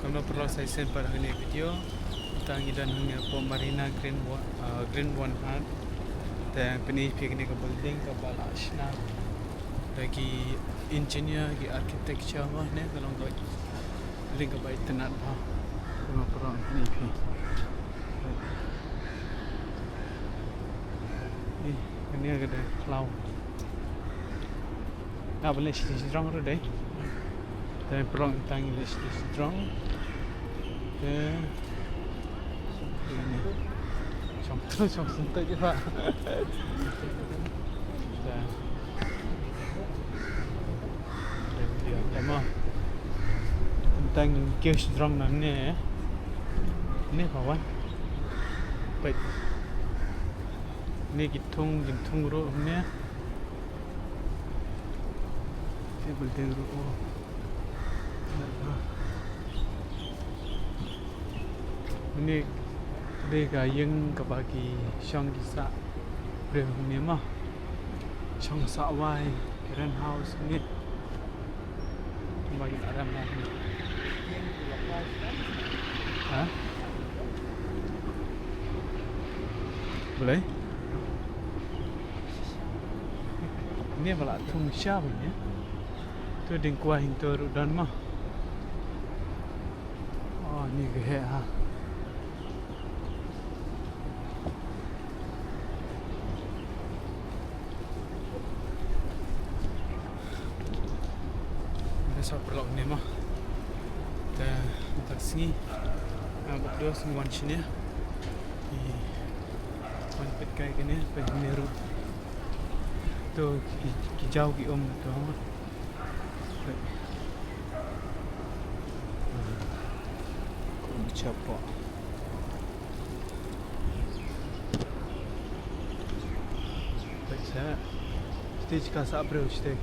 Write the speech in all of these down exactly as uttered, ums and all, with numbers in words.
Mo paralok, sa shisien pat ha kane ka video. Te ngi don hangne hapoh Marina Green Wa-, ah, Green One Hat. Te pyni ïa phi kane ka building kaba la shna da ki engineer, ki architecture mo, ne ka long ka building kaba itynnad bha. Mo paralok, pyni ïa phi. Ï, kane ka dei khlaw. Nga ba leit sha jrong ruh dei. Te paralok, tang leit sha jrong. Te shong, shong sngewthuh ïa phi. Te Ïa, ïa, mo. Tang kiew sdrong na ne. Ne ka wan. Peit. Ne ki thung, ki thung ruh ne. Ki building ruh, oh. Une dei ka ïing kaba ki shong ki sah briew hangne mo. Shong sah wai, ki rent house hangne. Kaba ki la rem hangne. Ha? Balei? Hangne ba la thung sha ba hangne. To ding kwai hangto ruh don mo. Oh, ni ka heh ha. Nga sa paralok ne mo. Te mynta ka sngi, ah, bad dua sngi wan shane. Ki wan peit kai kane, peit kane ruh. To ki, ki jaw ki um to. Kum chapoh. Peit sa. Stage ka sah briew stage.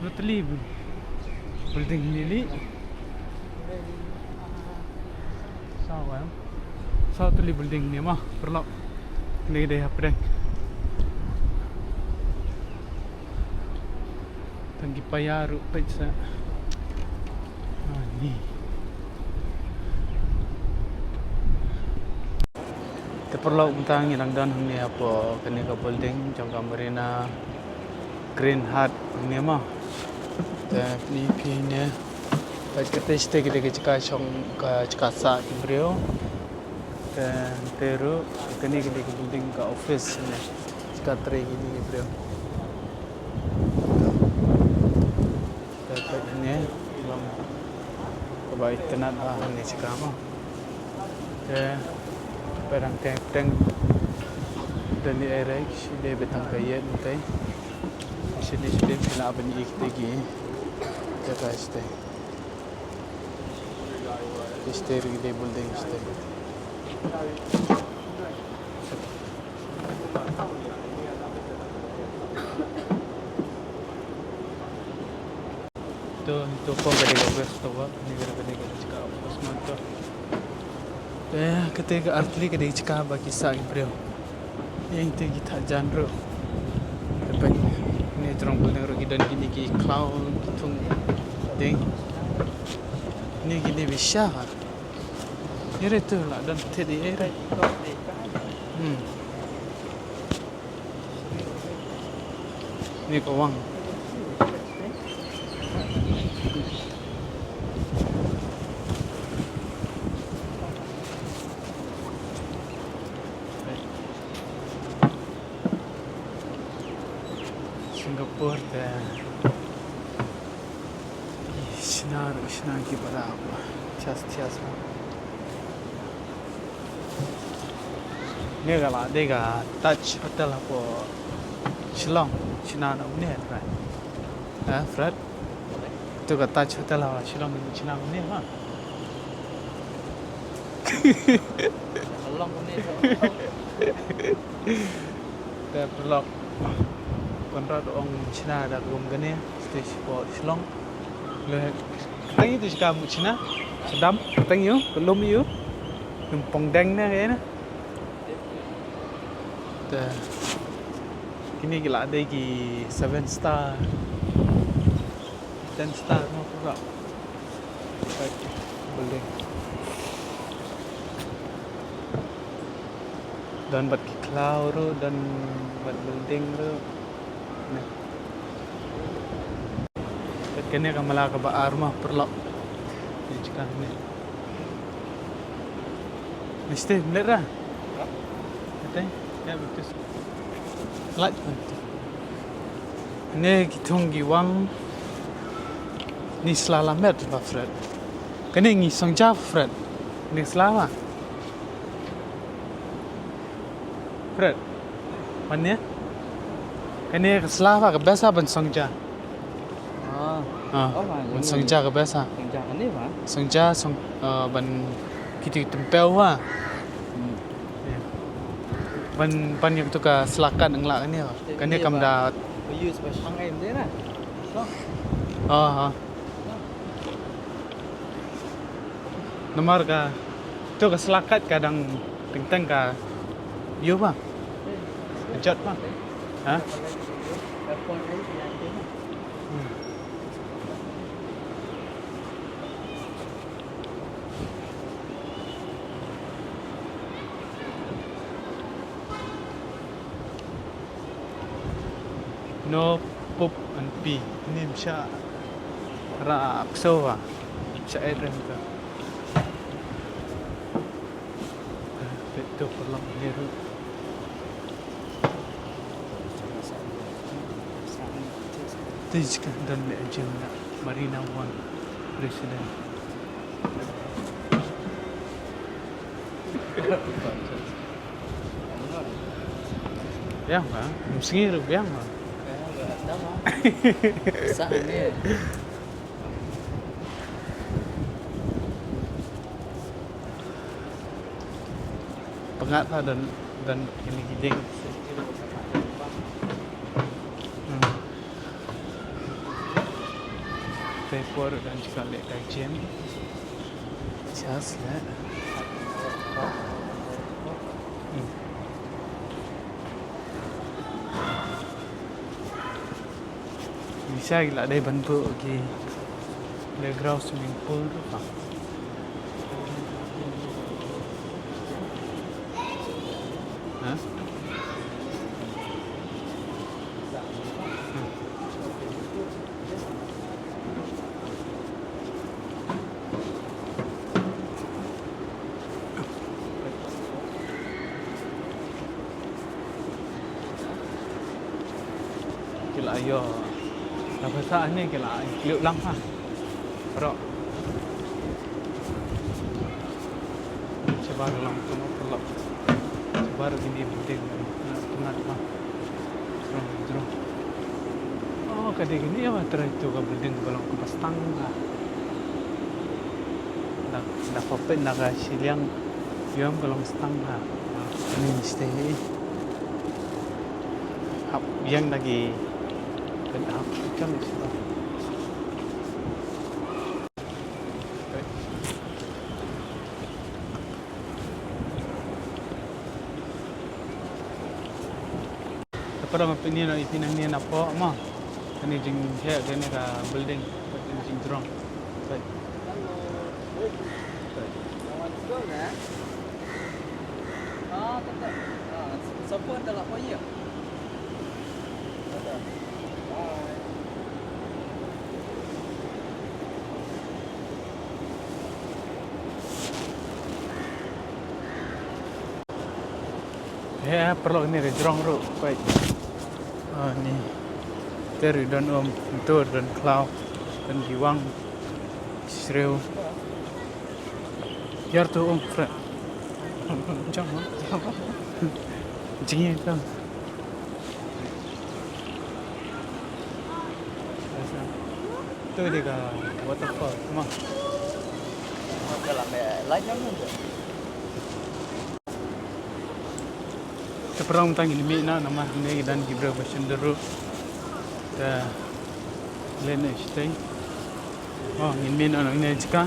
Nutli building ni li. Sa wan. Saw tylli building ne mo, paralok. Kane ka dei hapdeng. Tang ki paia ruh peit sa. Ah, ni. Te paralok, mynta ngi dang don hangne hapoh kane ka building jong ka Marina Green Hat hangne mo. Te pyni phi ne. Peit kata, kata ka dei ka jaka shong, ka jaka sah ki briew. Te, te ruh, kane ka dei ka building ka office ne. Jaka trei kine ki briew. Te peit ne, long kaba itynnad bha ne jaka mo. Te peit hangtei, teng. Don ei ei ruh, shi dei beit tang ka ïing tei. Shi dei, shi dei phi lah ban ïohi tei ki. Te ka shi dei. Shi dei ruh ki dei building shi dei. To, to pom ka dei ka West Tower, ni ka dei ka jaka West Tower. Te kata ka artylli ka dei jaka ba ki sah ki briew. Ïa, te ki thah jan ruh. Te peit ne, jrong building ruh ki don kine ki khlaw, ki thung ding. Ne kine ba sha ha. Ïa re to la don te dei ïa re. Hmm. Ni ka wang. Singapore te. Ih, shna ruh shna ki ba la thias thias. Ne ka la dei ka Taj Hotel hapoh Shillong, shna na une, Fred. Eh, Fred? To ka Taj Hotel ha Shillong, shna na une, ha? Te paralok, Conrad ong shna da ka lum kane, stage four Shillong. Le, tang ïa tu shika mu shna, shadam, tang ïa, ka lum ïa, lum pong deng ne, kane. Te, kine ki la dei ki seven star, ten star, no, paralok. Building. Don bad ki khlaw ruh, don bad building ruh. Kane ka mala kaba ar ma paralok. Ni jaka ni. Mister, melihat dah? Kata, ya, betul. Light. Ni ki thung ki wang. Ni sla la met ba Fred. Kane ngi song ja Fred. Ni sla ba. Fred. Mana? Kane ka sla ba ka best ban song ja. Ah. Ah, oh, ban song ja ka best. Song ja kane ba? Song ja, song, ah, ban kiti tempel ba. Hmm. Ya. Ban, ban ïa tu ka sla kat nang la kane ba. Kane kam da. Use ba shang em de na. Ah, ah. Namar ka, tu ka sla kat ka dang teng teng ka ïoh ba. Jot ba. Ha? Hmm. No pup and pee. Nim sha ra pso wa. Sha et rem ka. Betul pulang heru. Tij ka dan le jeng na Marina One Resident. Biang ba? Mesti biang ba? Sa ni. Pyngat ha dan, dan kini giding. Hmm. Te por dan jaka leh ka gym. Just leh. Hmm. Ngi sa ki la dei ban buh ki playground, swimming pool ruh ba. Ha? Ki la ïoh. Ka pisa ne ki la include lang ha. Pero shabar lang tu ma pulak. Shabar kini building na tengah ma. Jrong, jrong. Oh, ka dei kini ïa ba trai tu ka building ba long kaba stang ha. Da, da pepet na ka shiliang ïoh ka long stang ha. Ni stay. Hap ïeng da ki, kan hap kan. Te para ma pynïeng ïa phi nangne napoh mo. Kane jingkhie kane ka building, kane jingjrong. He, paralok, ne ka jrong ruh, peit. Ah, ni. Te ruh don um, to don khlaw, don ki wang, shriew. Ïar to um, Fred. Jong, ha? Jingïa to. Tu dei ka waterfall, ma. Ka la me la jam tu. Te paralok, mynta ngin mih noh namar hangne ki don ki briew ba shim da ruh. Te leit noh shatei. Oh, ngin mih noh nangne jaka.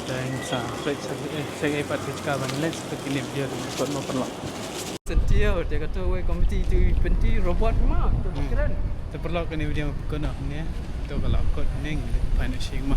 Te ngin sa peit sa, eh, sa ei pat ka jaka ba ngin leit, sa kine video ruh ba kut mo paralok. Sentier, te kata wei komiti tu pynti robot ma, tu keren. Te paralok, kane video ba kut noh hangne. Tu ka la kut hangne, ngin leit peit noh sha ma.